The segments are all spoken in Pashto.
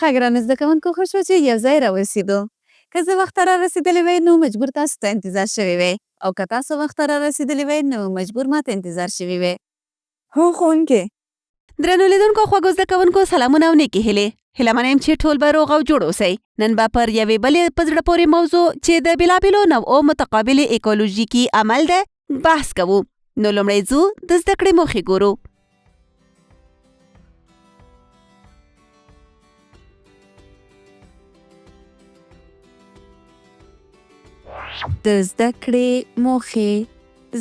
ښه ګرانو زده کوونکو، ښه شو چې یو ځای راورسېدو. که زه وخته رارسېدلې وای نو مجبور تاسو ته انتظار شوی وای، او که تاسو وخته رارسېدلې وای نو مجبور ما ته انتظار شوی وای. هو ښوونکې. درنو لیدونکو، خوږو زده کوونکو، سلامونه او نیکې هیلې. هیله من یم چې ټول به روغ او جوړ اوسئ. نن به پر یوې بلې په زړه پورې موضوع چې د بېلابېلو نوعو متقابل ایکولوژیکي عمل ده بحث کوو. نو لومړی ځو د زده کړې موخې ګورو. د زده کړې موخې: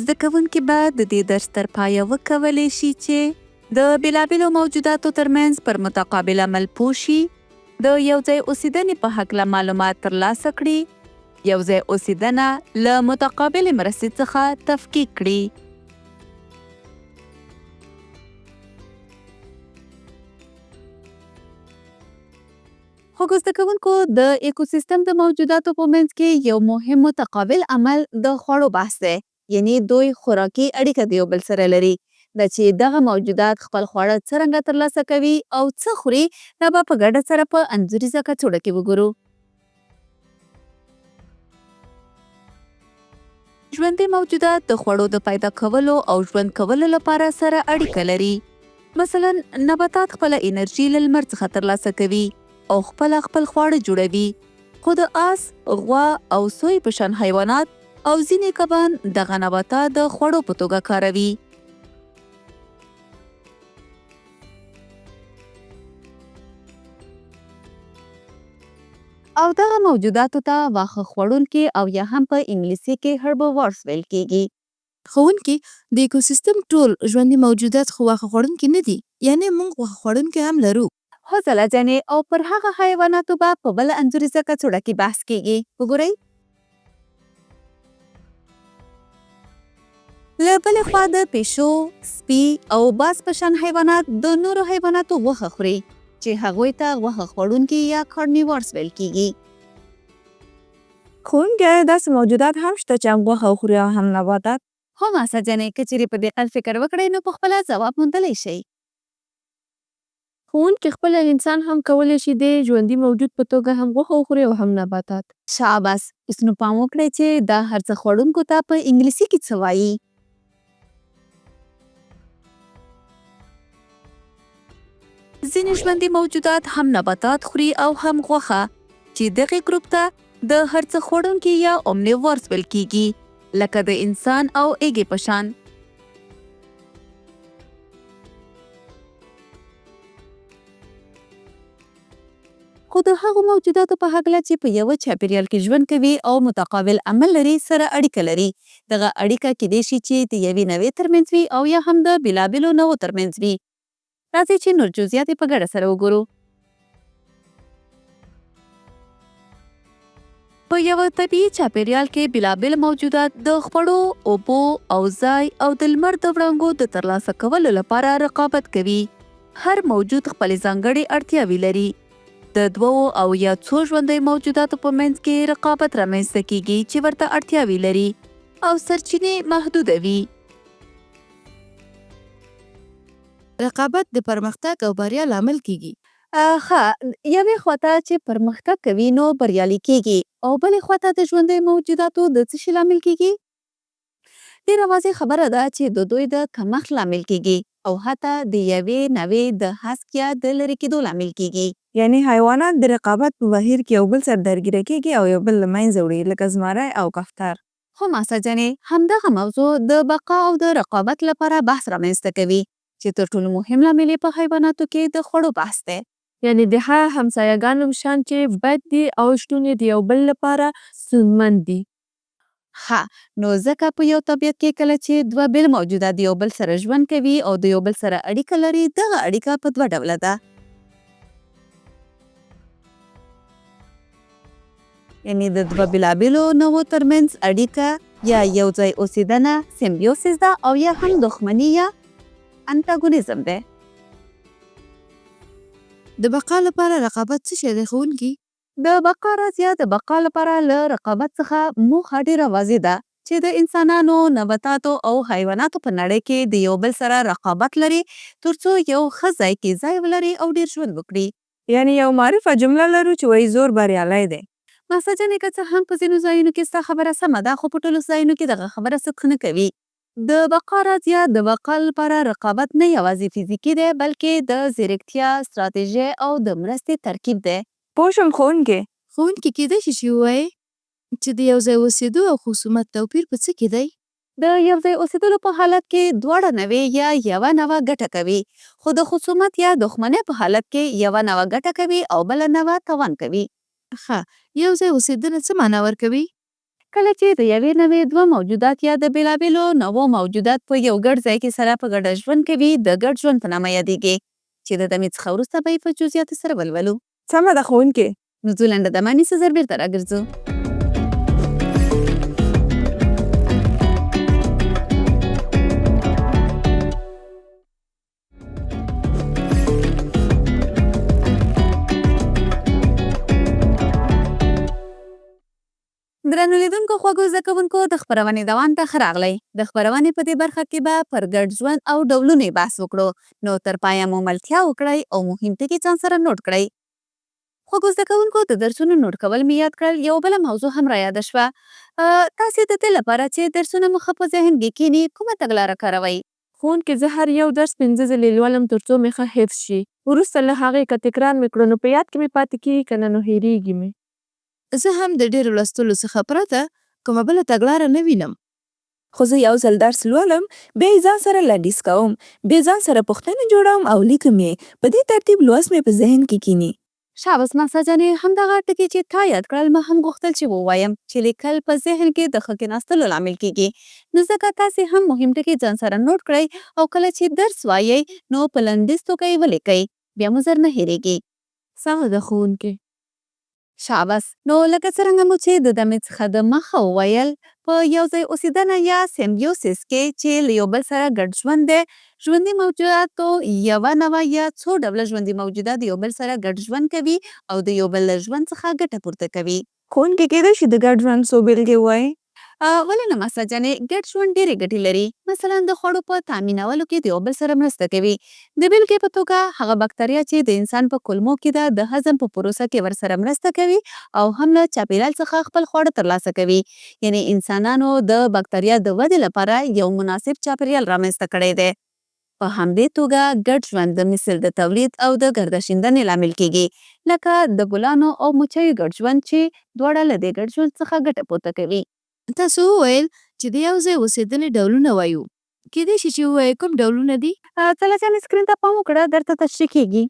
زده کوونکي به د دې درس تر پایه وکولی شي چې د بېلابېلو موجوداتو ترمنځ پر متقابل عمل پوه شي، د یو ځای اوسېدنې په هکله معلومات ترلاسه کړي، یو ځای اوسېدنه له متقابلې مرستې څخه تفکیک کړي. خوږو زده کوونکو، د ایکوسیستم د موجوداتو په منځ کې یو مهم متقابل عمل د خوړو بحث دی، یعنی دوی خوراکي اړیکه د یو بل سره لري. دا چې دغه موجودات خپل خواړه څرنګه ترلاسه کوي او څه خوري، دا به په ګډه سره په انځوریزه کڅوړه کې وګورو. ژوندي موجودات د خوړو د پیدا کولو او ژوند کولو لپاره سره اړیکه لري. مثلا نباتات خپله انرژي له لمر څخه ترلاسه کوي او خپله خپل خواړه جوړوي، خو د آس، غوا او سوی په شان حیوانات او ځینې کبان دغه نباتات د خوړو په توګه کاروي. او دغه موجوداتو ته واښه خوړونکي او یا هم په انګلیسي کې هربوورس ویل کیږي. ښوونکي، د ایکوسیستم ټول ژوندي موجودات خو واښه خوړونکي نه دي، یعنې موږ غوښه خوړونکي هم لرو. هو ځلا جانې، او پر هغه حیواناتو به په بله انځوریزه کڅوړه کې بحث کیږي. وګورئ. له بلې خوا د پیشو، سپي او باز په شان حیوانات د نورو حیواناتو غوښه خوري چې هغوی ته غوښه خوړونکي یا کارنیوارس ویل کیږي. ښوونکې، ایا داسې موجودات هم شته چې هم غوښه وخوري او هم نباتات؟ هو ماسه جانې، که چیرې په دقت فکر وکړئ نو په خپله ځواب موندلی شئ. ښوونکې، خپله انسان هم کولی شي د ژوندي موجود په توګه هم غوښه وخوري او هم نباتات. شاباس، اوس نو پام وکړئ چې دا هر څه خوړونکو ته په انګلیسي کې څه وایي. ځینې ژوندي موجودات هم نباتات خوري او هم غوښه، چې دغې ګروپ ته د هر څه خوړونکي یا اومنیوورس ویل کیږي، لکه د انسان او ایږې په شان. خو د هغو موجوداتو په هکله چې په یوه چاپیریال کې ژوند کوي او متقابل عمل لري سره اړیکه لري. دغه اړیکه کیدای شي چې د یوې نوعې ترمنځ وي او یا هم د بېلابېلو نوعو ترمنځ وي. راځئ چې نور جزئیات یې په ګډه سره وګورو. په یوه طبیعي چاپیریال کې بېلابېل موجودات د خوړو، اوبو او ځای او د لمر د وړانګو د ترلاسه کولو لپاره رقابت کوي. هر موجود خپلې ځانګړې اړتیاوې لري. د دوو او یا څو ژوندیو موجوداتو په منځ کې رقابت رامنځته کیږي چې ورته اړتیاوې لري او سرچینې محدوده وي. رقابت د پرمختګ او بریا لامل کیږي. ښه، یوې خواته چې پرمختګ کوي نو بریالي کیږي او بلې خواته د ژوندیو موجوداتو د څه شي لامل کیږي؟ ډېره واضح خبره ده چې د دوی د کمښت لامل کیږي او حتی د یوې نوعې د حذف یا د لرې کېدو لامل کیږي. یعنې حیوانات د رقابت په بهیر کې یو بل سره درګیره کیږي او یو بل له منځه وړي، لکه زمری او کفتر. هو ماسه جانې، همدغه موضوع د بقا او د رقابت لپاره بحث رامنځته کوي چې تر ټولو مهم لامل یې په حیواناتو کې د خوړو بحث دی. یعنې د هغه همسایه ګانو په شان چې بد دي او شتون یې د یو بل لپاره ستونزمن دي. ښه، نو ځکه په یو طبیعت کې کله چې دوه بېل موجودات د یو بل سره ژوند کوي او د یو بل سره اړیکه لري، دغه اړیکه په دوه ډوله ده. یعنې د دوه بېلابېلو نوعو ترمنځ اړیکه یا یو ځای اوسېدنه سیمبیوسیس ده او یا هم دښمني یا انتاګونیزم دی. د بقا لپاره رقابت څه شی دی ښوونکي؟ د بقا راز یا د بقا لپاره له رقابت څخه موخه ډېره واضح ده چې د انسانانو، نباتاتو او حیواناتو په نړۍ کې د یو بل سره رقابت لري ترڅو یو ښه ځای کې ځای ولري او ډېر ژوند وکړي. یعنې یو معروفه جمله لرو چې وایي زور بریالی دی. مهسا جانې که څه هم په ځینو ځایونو کې ستا خبره سمه ده خو په ټولو ځایونو کې دغه خبره صدق نه کوي. د بقا راز یا د بقا لپاره رقابت نه یوازې فزیکي دی بلکې د ځیرکتیا، ستراتیژۍ او د مرستې ترکیب دی. پوه شوم ښوونکې. ښوونکي کېدای شي چې ووایې چې د یو ځای اوسېدو او خصومت توپیر په څه کې دی؟ د یو ځای اوسېدلو په حالت کې دواړه نوعې یا یوه نوعه ګټه کوي، خو د خصومت یا دښمنۍ په حالت کې یوه نوعه ګټه کوي او بله نوعه تاوان کوي. ښه، یو ځای اوسېدنه څه مانا ورکوي؟ کله چې د یوې نوعې دوه موجودات یا د بېلابېلو نوعو موجودات په یو ګډ ځای کې سره په ګډه ژوند کوي، د ګډ ژوند په نامه یادېږي، چې د دمې څخه وروسته به یې په جزیاتو سره ولولو. سمه ده ښوونکې. نو ځو لنډه دمه نیسو، زر بېرته راګرځو. درنو لیدونکو، خوږو زده کوونکو، د خپرونې دوام ته ښه راغلئ. د خپرونې په دې برخه کې به پر ګډ ژوند او ډولونو یې بحث وکړو، نو تر پایه مو ملتیا وکړئ او مهم ټکي ځان سره نوټ کړئ. خوږو زده کوونکو، د درسونو نوټ کول مې یاد کړل، یوه بله موضوع هم رایاده شوه. تاسې د دې لپاره چې درسونه مو ښه په ذهن کې کښېني کومه تګلاره کاروئ؟ ښوونکې زه هر یو درس پنځه ځلې لولم تر څو مې ښه حفظ شي. وروسته له هغې که تکرار مې کړو نو په یاد کې مې پاتې کېږي، که نه نو هېرېږي مې. زه هم د ډېرو لوستلو څخه پرته کومه بله تګلاره نه وینم. خو زه یو ځل درس لولم، بیا یې ځان سره لنډیز کوم، بیا ځان سره پوښتنې جوړوم او لیکم یې. په دې ترتیب لوست مې په ذهن کې کښېني. شاباس مهسا جانې، همدغه ټکي چې تا یاد کړل ما هم غوښتل چې ووایم چې لیکل په ذهن کې د ښه کېناستلو لامل کېږي، نو ځکه تاسې هم مهم ټکي ځان سره نوټ کړئ او کله چې درس وایئ نو په لنډیز توګه یې ولیکئ، بیا مو زر نه هېرېږي. سمه ده ښوونکې. شاباس. نو لکه څرنګه مو چې د دمې څخه د مخه وویل، په یو ځای اوسېدنه یا سیمبیوسیس کې چې له یو بل سره ګډ ژوند دی، ژوندي موجوداتو یوه نوعه یا څو ډوله ژوندي موجودات د یو بل سره ګډ ژوند کوي او د یو بل له ژوند څخه ګټه پورته کوي. ښوونکې کېدای شي د ګډ ژوند څو بېلګې ووایې؟ ولې نه مهسا جانې، ګډ ژوند ډېرې ګټې لري. مثلا د خوړو په تامینولو کې د یو بل سره مرسته کوي. د بېلګې په توګه هغه بکتریا چې د انسان په کولمو کې ده، د هضم په پروسه کې ورسره مرسته کوي او هم له چاپېریال څخه خپل خواړه ترلاسه کوي. یعنې انسانانو د بکتریا د ودې لپاره یو مناسب چاپېریال رامنځته کړی دی. په همدې توګه ګډ ژوند د مثل د تولید او د ګردشیندنې لامل کېږي، لکه د ګلانو او مچیو ګډ ژوند چې دواړه له دې ګډ ژوند څخه ګټه پورته کوي. تاسو وویل چې د یو ځای اوسېدنې ډولونه وایو، کېدای شي چې ووایې کوم ډولونه دي؟ ځلا جانې سکرین ته پام وکړه، درته تشریح کېږي.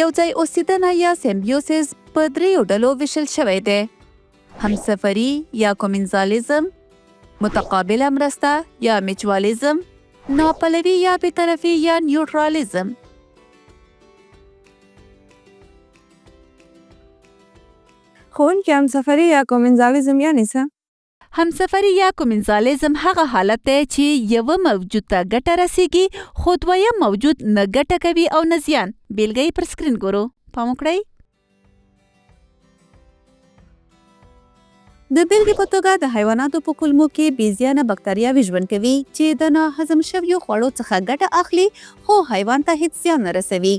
یو ځای اوسېدنه یا سیمبیوسیس په دریو ډلو ویشل شوی دی: همسفري یا کومنزالیزم، متقابله مرسته یا میچوالیزم، ناپلوي یا بېطرفي یا نیوټرالیزم. ښوونکې همسفري یا کومنزالیزم یعنې څه؟ همسفري یا کومنزالیزم هغه حالت دی چې یوه موجود ته ګټه رسېږي خو دویم موجود نه ګټه کوي او نه زیان. بېلګه یې پر سکرین ګورو، پام وکړئ. د بېلګې په توګه د حیواناتو په کولمو کې بې زیانه بکتریاوې ژوند کوي چې د ناهضم شویو خوړو څخه ګټه اخلي خو حیوان ته هیڅ زیان نه رسوي.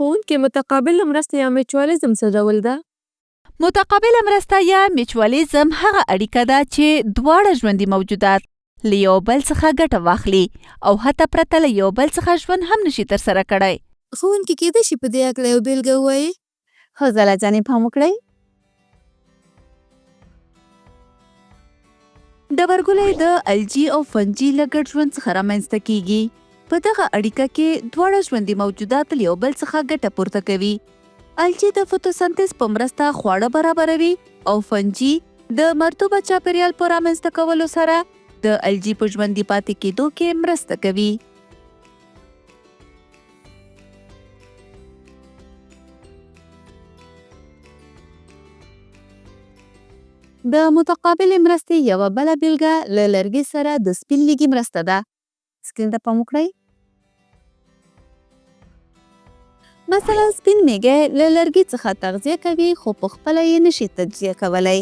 ښوونکې متقابله مرسته یا میچوالیزم څه ډول ده؟ متقابله مرسته یا میچوالیزم هغه اړیکه ده چې دواړه ژوندي موجودات له یو بل څخه ګټه واخلي او حتی پرته له یو بل څخه ژوند هم نشي ترسره کړی. ښوونکې کېدای شي په دې هکله یو بېلګه ووایې؟ هو ځلا جانې، پام وکړئ. ډبرګولی د الجي او فنجي له ګډ ژوند څخه رامنځته کېږي. په دغه اړیکه کې دواړه ژوندي موجودات له یو بل څخه ګټه پورته کوي. الجي د فوتوسنتز په مرسته خواړه برابروي او فنجي د مرطوبه چاپېریال په رامنځته کولو سره د الجي په ژوندي پاتې کېدو کې مرسته کوي. د متقابلې مرستې یوه بله بېلګه له لرګي سره د سپین میږي مرسته ده. سکرین ته پام وکړئ. مثلا سپین میږی له لرګي څخه تغذیه کوي خو په خپله یې نشي تجزیه کولی.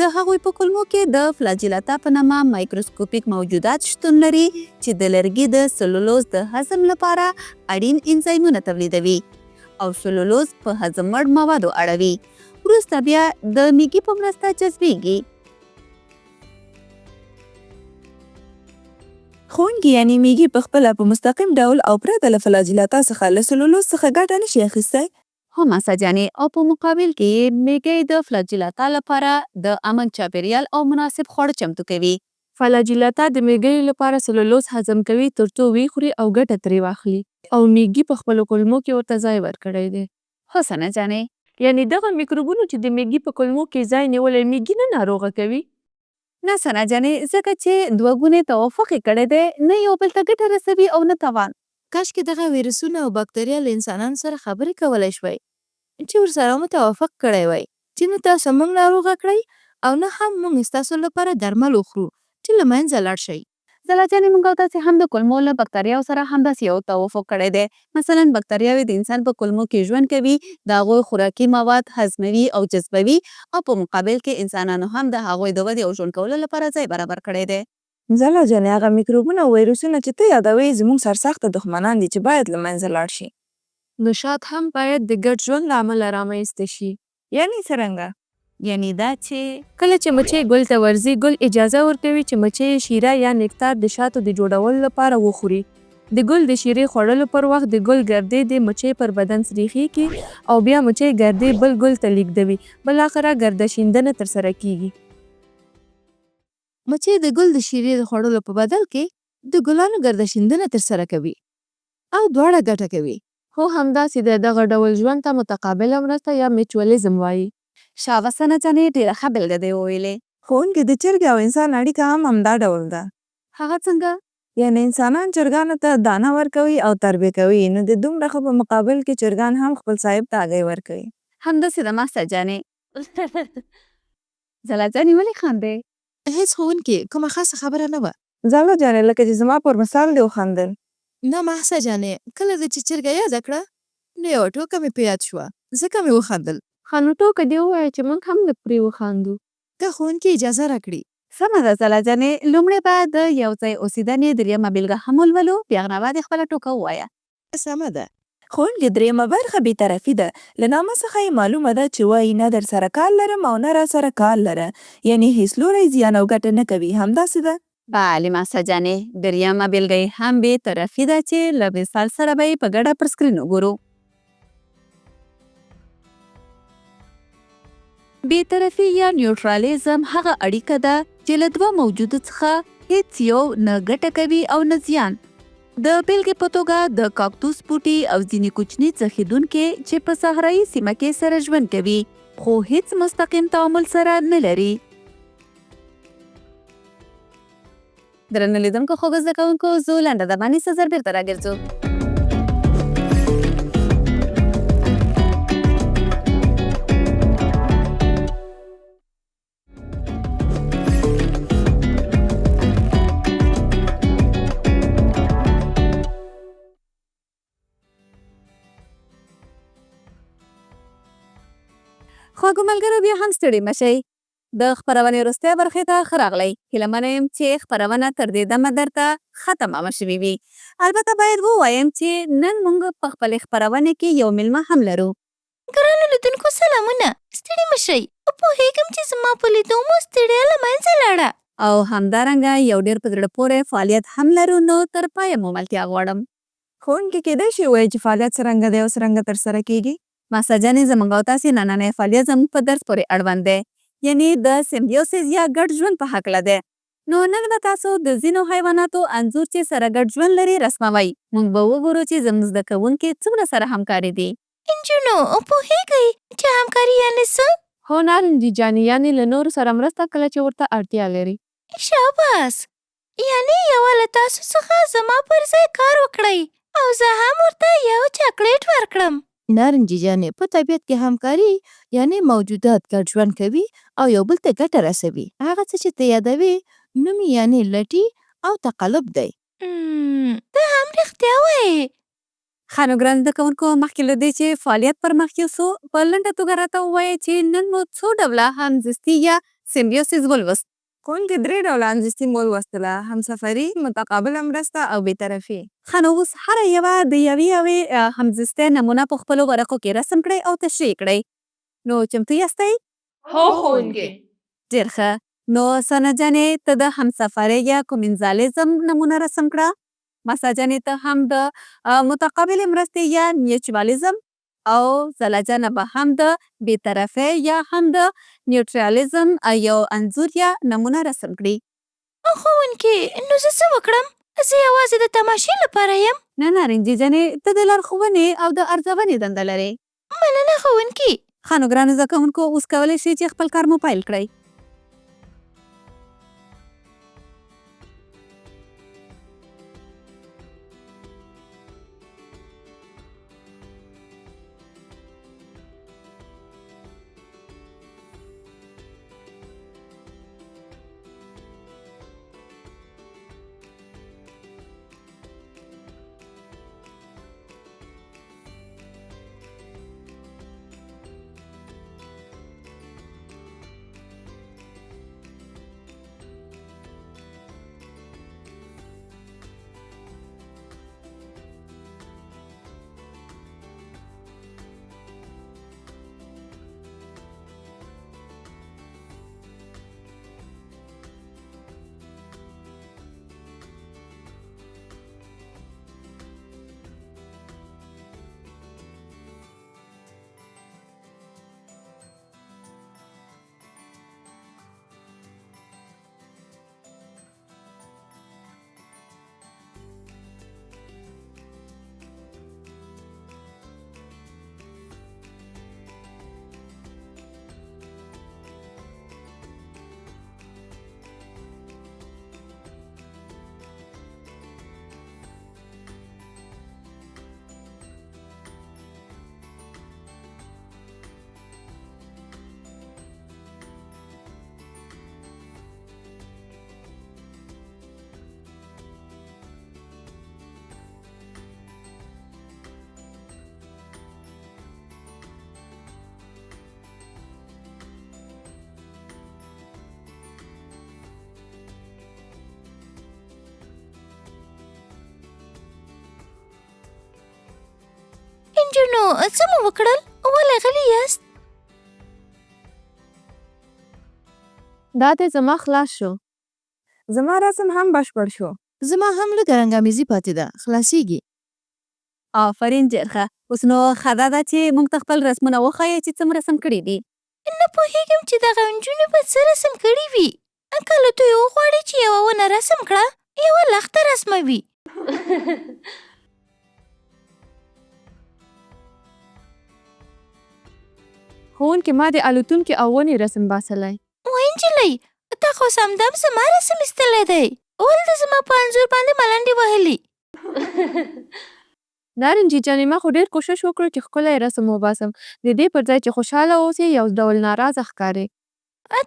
د هغوی په کولمو کې د فلاجیلاتا په نامه مایکروسکوپیک موجودات شتون لري چې د لرګي د سلولوز د هضم لپاره اړین انزایمونه تولیدوي او سلولوز په هضم وړ موادو اړوي. وروسته بیا د میږي په مرسته جذبیږي. ښوونکي یعنې میږي په خپله په مستقیم ډول او پرته له فلاجیلاتا څخه له سلولوز څخه ګټه نه شي اخیستی؟ هو ماسه جانې، او په مقابل کې یې میږی د فلاجیلاتا لپاره د امن چاپېریال او مناسب خواړه چمتو کوي. فلاجیلاتا د میږیو لپاره سلولوز هضم کوي تر څو ویې خوري او ګټه ترې واخلي او میږي په خپلو کولمو کې ورته ځای ورکړی دی. هو ثنا جانې. یعنې دغه میکروبونو چې د میږي په کولمو کې ځای نیولی میږي نه ناروغه کوي؟ نه ثنا جانې، ځکه چې دوه ګونی توافق یې کړی دی، نه یو بل ته ګټه رسوي او نه تاوان. کاشکې دغه ویروسونه او باکتریا له انسانانو سره خبرې کولی شوای، چې ورسره مو توافق کړی وای، چې نه تاسو موږ ناروغه کړئ او نه هم موږ ستاسو لپاره درمل وخورو چې له منځه لاړ شئ. ځلا جانې، موږ او تاسې هم د کولمو له بکتریاو سره همداسې یو توافق کړی دی. مثلا بکتریاوې د انسان په کولمو کې ژوند کوي، د هغوی خوراکي مواد هضموي او جذبوي او په مقابل کې انسانانو هم د هغوی د ودې او ژوند کولو لپاره ځای برابر کړی دی. ځلا جانې، هغه میکروبونه او ویروسونه چې ته یادوې یې زموږ سرسخته دښمنان دي چې باید له منځه لاړ شي. نو شات هم باید د ګډ ژوند له امله رامنځته شي. یعنې څرنګه؟ یعنې دا چې. کله چې مچۍ ګل ته ورځي، ګل اجازه ورکوي چې مچۍ یې شیره یا نکتار د شاتو د جوړولو لپاره وخوري. د ګل د شیرې خوړلو پر وخت د ګل ګردې د مچۍ پر بدن سریښېږي او بیا مچۍ ګردې بل ګل ته لېږدوي، بالاخره ګرده شیندنه ترسره کېږي. مچۍ د ګل د شیرې د خوړلو په بدل کې د ګلانو ګرده شیندنه ترسره کوي او دواړه ګټه کوي. هو همداسې ده، دغه ډول ژوند ته متقابله مرسته یا میچولیزم وايي. شابه ثنا جانې، ډېره ښه بېلګه دې وویلې. ښوونکې، د چرګې او انسان اړیکه هم همدا ډول ده. هغه څنګه؟ یعنې انسانان چرګانو ته دانه ورکوي او تربیه کوي یې، نو د دومره ښه په مقابل کې چرګان هم خپل صاحب ته هګۍ ورکوي. همداسې ده ماسته جانې. ځلا جانې ولې خاندې؟ هېڅ ښوونکې، کومه خاصه خبره نه وه. ځلا جانې، لکه چې زما پر مثال دې وخندل. نه مهسا جانې، کله دې چې چرګه یاده کړه، نو یوه ټوکه مې په یاد شوه، ځکه مې وخندل. ښه نو ټوکه دې ووایه چې موږ هم لږ پرې وخاندو. که ښوونکې اجازه راکړي. سمه ده ځلا جانې، لومړی به د یو ځای اوسېدنې درېیمه بېلګه هم ولولو، بیا به دې خپله ټوکه ووایه. سمه ده. ښوونکې، درېیمه برخه بې طرفي ده. له نامه څخه یې معلومه ده چې وايي نه درسره کار لرم او نه راسره کار لره. یعنې هېڅ لوری زیان او ګټه نه کوي، همداسې ده؟ بله ماسه جانې، درېیمه بېلګه یې هم بې طرفي ده چې له مثال سره به یې په ګډه پر سکرین وګورو. بې طرفي یا نیوټرالیزم هغه اړیکه ده چې له دوه موجودو څخه هېڅ یو نه ګټه کوي او نه زیان. د بېلګې په توګه د کاکتوس بوټي او ځینې کوچني څښېدونکي چې په صحرایي سیمه کې سره ژوند کوي، خو هېڅ مستقیم تعامل سره نه لري. درنو لیدونکو، خوږو زده کوونکو، ځو لنډه د باندې څه زر بېرته راګرځو. خوږو ملګرو، بیا هم ستړي مه شئ. د خپرونې وروستۍ برخې ته ښه راغلئ. هیله منه یم چې خپرونه تر دې دمه درته ښه تمامه شوې وي. البته باید ووایم چې نن موږ په خپلې خپرونې کې یو مېلمه هم لرو. ګرانو لیدونکو سلامونه، ستړي مه شئ. پوهېږم چې زما په لیدو مو ستړیا له منځه لاړه. او همدارنګه یو ډېر په زړه پورې فعالیت هم لرو، نو تر پایه مو ملتیا غواړم. ښوونکې، کېدای شي ووایې چې فعالیت څرنګه دی او څرنګه ترسره کېږي؟ ماسته جانې، زموږ او تاسې نننی فعالیت زموږ په درس پورې اړوند دی، یعنې د سیمبیوسیس یا ګډ ژوند په هکله دی. نو نن به تاسو د ځینو حیواناتو انځور چې سره ګډ ژوند لري رسموئ. موږ به وګورو چې زموږ زده کوونکي څومره سره همکاري دي. نجونو، پوهېږئ چې همکاري یعنې څه؟ هو نارنجي جانې، یعنې له نورو سره مرسته کله چې ورته اړتیا لري. شاباس، یعنې یوه له تاسو څخه زما پر ځای کار وکړئ او زه هم ورته یو چاکلیټ ورکړم. نارنجي جانې، په طبیعت کې همکاري یعنې موجودات ګډ ژوند کوي او یو بل ته ګټه رسوي. هغه څه چې ته یادوې، نوم یې یعنې لټي او تقلب دی. ته هم رښتیا وایې. ښه نو ګرانو زده کوونکو، مخکې له دې چې فعالیت پر مخ یوسو، په لنډه توګه راته ووایئ چې نن مو څو ډوله همزیستي یا سیمبیوسیس ولوست؟ ښوونکې درې ډوله همزیستي مو ولوستله، همسفري، متقابله مرسته او بې طرفي. ښه نو اوس هره یوه د یوې یوې همزیستۍ نمونه په خپلو ورقو کې رسم کړئ او تشریح کړئ. نو چمتو یاستئ؟ هو ښوونکې. ډېر ښه. نو ثنا جانې، ته د همسفرۍ یا کومینزالیزم نمونه رسم کړه. مسا جانې، ته هم د متقابلې مرستې یا میوچوالیزم، او ځلا جانه به هم د بې طرفۍ یا هم د نیوټرالیزم یو انځور یا نمونه رسم کړي. ښوونکې، نو زه څه وکړم؟ زه یوازې د تماشې لپاره یم. نه نارنجي جانې، ته د لارښوونې او د ارزونې دنده لرې. مننه ښوونکې. ښه نو ګرانو زده کوونکو، اوس کولی شئ چې خپل کار مو پیل کړئ. نجونو، څه مو وکړل؟ ولې غلي یاست؟ دا دی زما خلاص شو. زما رسم هم بشپړ شو. زما هم لږه رنګامیزي پاتې ده، خلاصېږي. آفرین، ډېر ښه. اوس نو ښه دا ده چې موږ ته خپل رسمونه وښایئ چې څه مو رسم کړي دي. نه پوهېږم چې دغه نجونې به څه رسم کړي وي. که له دوی وغواړې چې یوه ونه رسم کړه، یوه لښته رسموي. ښوونکې، ما د الوتونکي او ونې رسم باسلی. وای نجلۍ، تا خو سمدم زما رسم ایستلی دی. ولې دې زما په انځور باندې ملنډې وهلي؟ نارنجي جانې، ما خو ډېر کوشش وکړو چې ښکلی رسم وباسم. د دې پر ځای چې خوشحاله اوسې، یو ډول ناراضه ښکارې.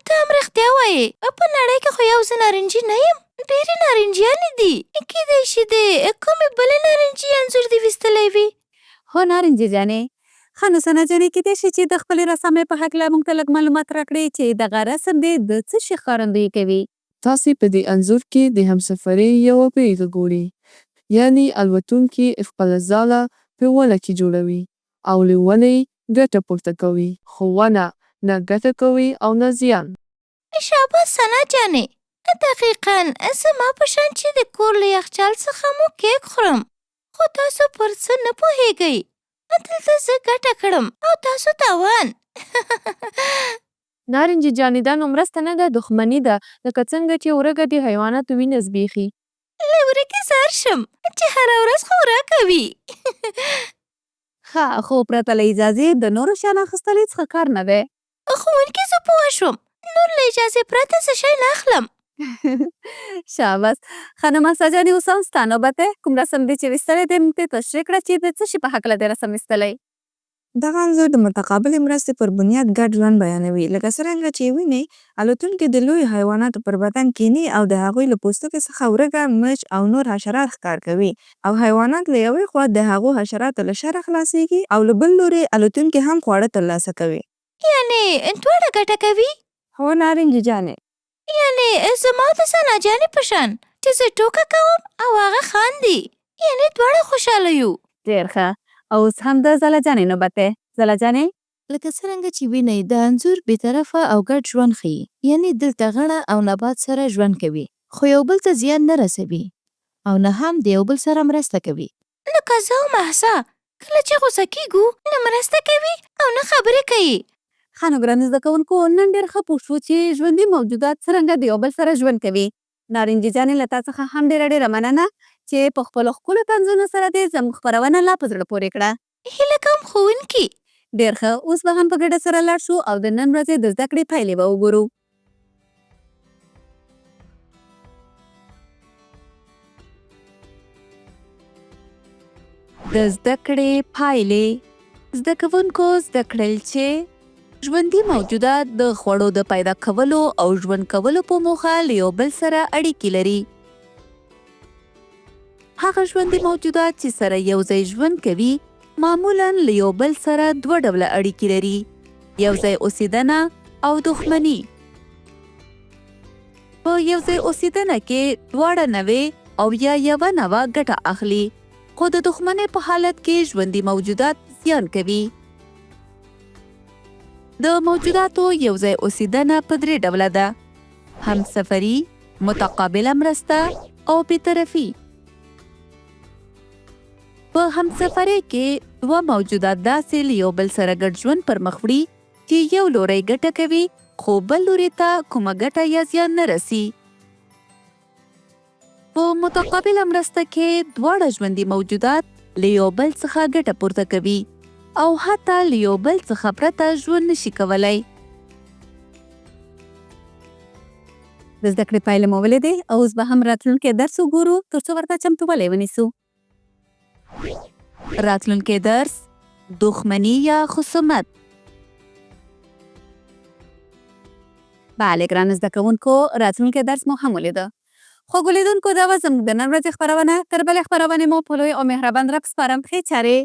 ته هم رښتیا وایې. په نړۍ کې خو یو زه نارنجي نه یم، ډېرې نارنجیانې دي. کېدای شي د کومې بلې نارنجي انځور دې ویستلی وي. هو نارنجي جانې. ښه نو ثنا جانې، کېدای شي چې د خپلې رسامۍ په هکله موږ ته لږ معلومات راکړې چې دغه رسم دې د څه شي ښکارندويي کوي؟ تاسې په دې انځور کې د همسفرۍ یوه بېلګه ګورئ، یعنې الوتونکی خپله ځاله په ونه کې جوړوي او له ونې ګټه پورته کوي، خو ونه نه ګټه کوي او نه زیان. شاباس ثنا جانې، دقیقا زما په شان چې د کور له یخچال څخه مو کیک خورم، خو تاسو پر څه نه پوهېږئ. دلته زه ګټه کړم او تاسو تاوان. نارنجي جانې، دا نو مرسته نه ده، دښمني ده، لکه څنګه چې ورږه د حیواناتو وینه زبېښي. له ورکې ځار شم چې هره ورځ خوراک کوي. ښه، خو پرته له اجازې د نورو شیانو اخیستل هېڅ ښه کار نه دی. ښوونکې، زه پوه شوم، نور له اجازې پرته څه شی نه اخلم. شاباس. ښه نو مهسا جانې، اوس هم ستا نوبت دی. کوم رسم دې چې ویستلی دی، موږ ته یې تشریح کړه چې د څه شي په هکله دې رسم ویستلی؟ دغه انځور د متقابلې مرستې پر بنیاد ګډ ژوند بیانوي. لکه څرنګه چې یې وینئ، الوتونکي د لویو حیواناتو پر بدن کښېني او د هغوی له پوستکي څخه ورږه، مچ او نور حشرات ښکار کوي او حیوانات له یوې خوا د هغو حشراتو له شره خلاصېږي او له بل لوري الوتونکي هم خواړه ترلاسه کوي. یعنې دواړه ګټه کوي؟ هو نارنجي جانې! یعنې زما او د ثنا جانې په شان چې زه ټوکه کوم او هغه خاندي، یعنې دواړه خوشحاله یو. ډېر ښه، او اوس هم د ځلا جانې نوبت دی. ځلا جانې! لکه څرنګه چې وینئ، دا انځور بې طرفه او ګډ ژوند ښيي، یعنې دلته غڼه او نبات سره ژوند کوي، خو یو بل ته زیان نه رسوي او نه هم د یو بل سره مرسته کوي. لکه زه او مهسا، کله چې غوسه کېږو، نه مرسته کوي او نه خبرې کوي. ښه نو ګرانو زده کوونکو، نن ډېر ښه پوه شوو چې ژوندي موجودات څرنګه د یو بل سره ژوند کوي. نارنجي جانې له تا څخه هم ډېره ډېره مننه چې په خپلو ښکلو طنزونو سره دې زموږ خپرونه لا په زړه پورې کړه. هیله کوم ښوونکي. ډېر ښه، اوس به هم په ګډه سره لاړ شو او د نن ورځې د زده کړې پایلې به وګورو. د زده کړې پایلې: زده کوونکو زده کړل چې ژوندي موجودات د خوړو د پیدا کولو او ژوند کولو په موخه له یو بل سره اړیکې لري. هغه ژوندي موجودات چې سره یو ځای ژوند کوي، معمولاً له یو بل سره دوه ډوله اړیکې لري، یو ځای اوسېدنه او دښمني. په یو ځای اوسېدنه کې دواړه نوې او یا یوه نوعه ګټه اخلي، خو د دښمنۍ په حالت کې ژوندي موجودات زیان کوي. د موجوداتو یو ځای اوسېدنه په درې ډوله ده: همسفري، متقابله مرسته او بېطرفي. په همسفرۍ کې دوه موجودات داسې له یو بل سره ګډ ژوند پر مخ وړي چې یو لوری ګټه کوي خو بل لوري ته کومه ګټه یا زیان نه رسي. په متقابله مرسته کې دواړه ژوندي موجودات له یو بل څخه ګټه پورته کوي او حتی له یو بل څخه پرته ژوند نشي کولای. د زده کړې پایلې مو ولیدې او اوس به هم راتلونکی درس وګورو ترڅو ورته چمتووالی ونیسو. راتلونکی درس: دښمني یا خصومت. بله ګرانو زده کوونکو، راتلونکی درس مو هم ولیده. خوږو لیدونکو، دا وه زموږ د نن ورځې خپرونه. تر بلې خپرونې مو په لوی او مهربان رب سپارم. ښې چارې.